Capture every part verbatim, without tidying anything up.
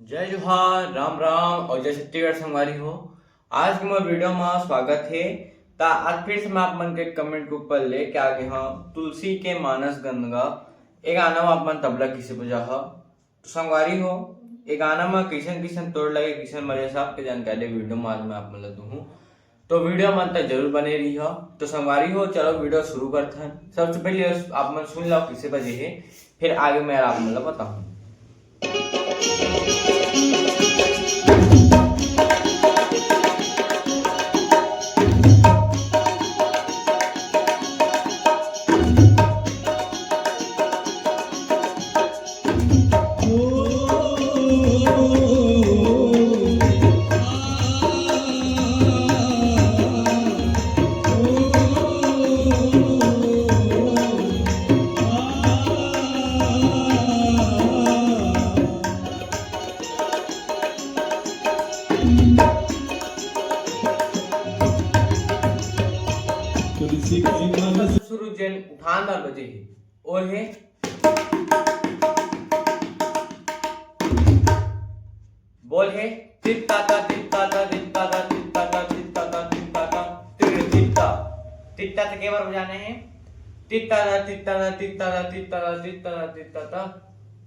जय जोहार, राम राम और जय छत्तीसगढ़ संगवारी हो। आज के मोर वीडियो में स्वागत हे। ता आज फिर से मैं आप मन के कमेंट के ऊपर लेके आ गए हूँ तुलसी के मानस गंगा। ए गाना में आप मन तबला किसे बजा हो? तो संगवारी हो, ए गाना में किसन किसन तोड़ लगे, किसन मजे, सबके जानकारी वीडियो में आज मैं आप मन ला दूँ। तो वीडियो मन तक जरूर बने रही हो। तो संगवारी हो, चलो वीडियो शुरू करथन। सबसे पहले आप मन सुन लो किसे बजे हे, फिर आगे मैं आप मन ला बताऊँ। शुरू जेन उठान बर बजे हे, ओ हे। बोल हे, तित्ता ता, तित्ता ता, तित्ता ता, तित्ता ता, तित्ता ता, तित्ता ता, तित्ता ता। तित्ता ता के बार बजाने हे? तित्ता ता, तित्ता ता, तित्ता ता, तित्ता ता, तित्ता ता, तित्ता ता,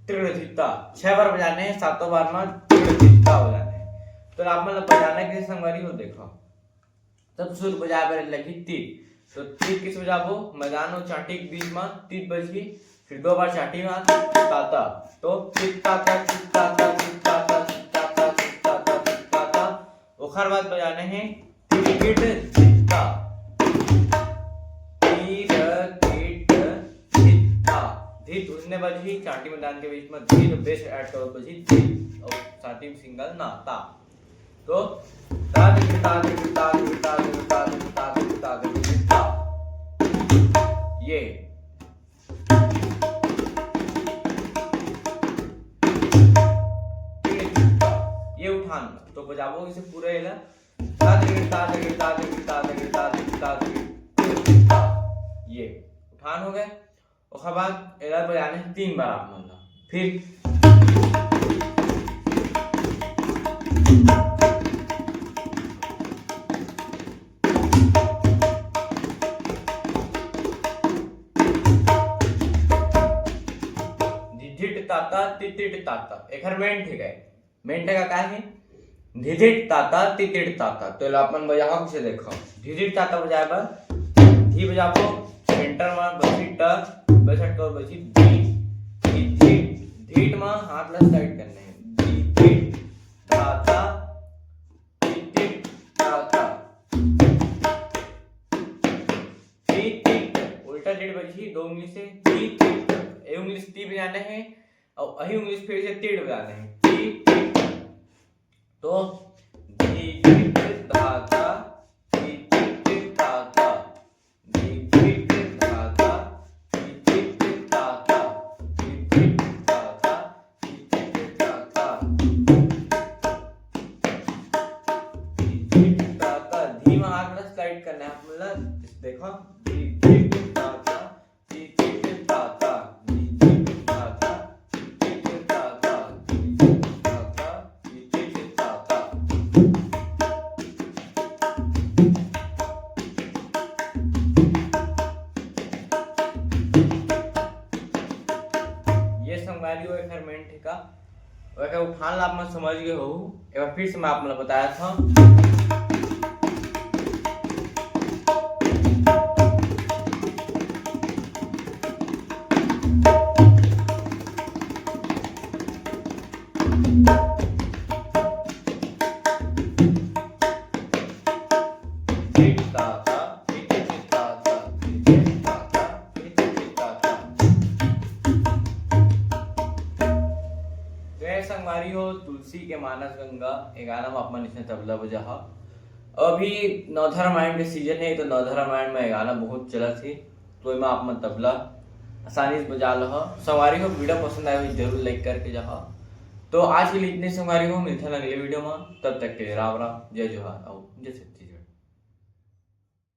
तित्ता ता। छह बार बजाने हे, सातों बार में तित्ता बजाने हे। तो आप मन ला बजाना के संगवारी हो, देखो। तब सुर बजाए बर लगी तीत। तो तीत किस बजाबो? मजान अउ चांटी के बीच में तीत बजही, फिर दो बार चांटी में ताता। तो तीत ताता, तीत ताता, तीत ताता, तीत ताता, तीत ताता, तीत ताता। ओखर बाद बजाने हे तिरकिट धित्ता। तिरकिट धित्ता। धित उन्ने बजही, चांटी मजान के बीच में धित, बेस ऐड कर बजही धित, और चांटी में सिंगल ना ता। तो ता ता ता ता ता ता ता ता ता ता ता। ये ये उठान। तो बजाबो इसे पूरा एला। ता ता ता ता ता ता ता ता ता। ये उठान हो गए। ओकर बाद एला बजाने हे तीन बार आप मन ला। फिर धिधिट ताता, तितिट ताता, एखर मेन ठीक है। मेन ठेका का हे? धिधिट ताता, तितिट ताता। तो एला अपन बजावा किसे देखो। धिधिट ताता बजाए बर धी बजाबो, सेंटर में बजी ट, बजट कर बजी धी। धिधिट, धीट में हाथ ला साइड करने हैं। धिधिट ताता, तितिट ताता। तितिट, उल्टा डेट बजी दो उंगली से। तितिट, ए उंगली से ती बजाने हैं। और अही उंगली फिर से तीर बजाने हैं। ती, ती। तो धी, धी, धा, धा, धी, धी, धी, धा, धा, धी, धी, धी, धा, धा, धी, धी, धी, धा, धा, धी, धी, धी, धा, धा, धी, धी, धी, धा, धा। धी में हाथ में स्लाइड करना है आप, मतलब देखो, धी, धी, धी, धा, धा, ये संगवारी हो एकर मेन ठेका। ओकर उठान ला आप मन समझ गए हो। एक बार फिर से मैं आप मन ला बताया था। जय संगवारी हो, तुलसी के मानस गंगा ए गाना में आप मन इसने तबला बजा हा। अभी नवधा रामायण के सीजन है, तो नवधा रामायण में ए गाना बहुत चलत है, तो एमा आप मन तबला आसानी से बजा लहा। संगवारी हो, वीडियो पसंद आए हो जरूर लाइक करके जाहा। तो आज के लिए इतने संगवारी हो, मिलते हैं अगले वीडियो में, तब तक के लिए राम राम, जय जोहार और जय छत्तीसगढ़।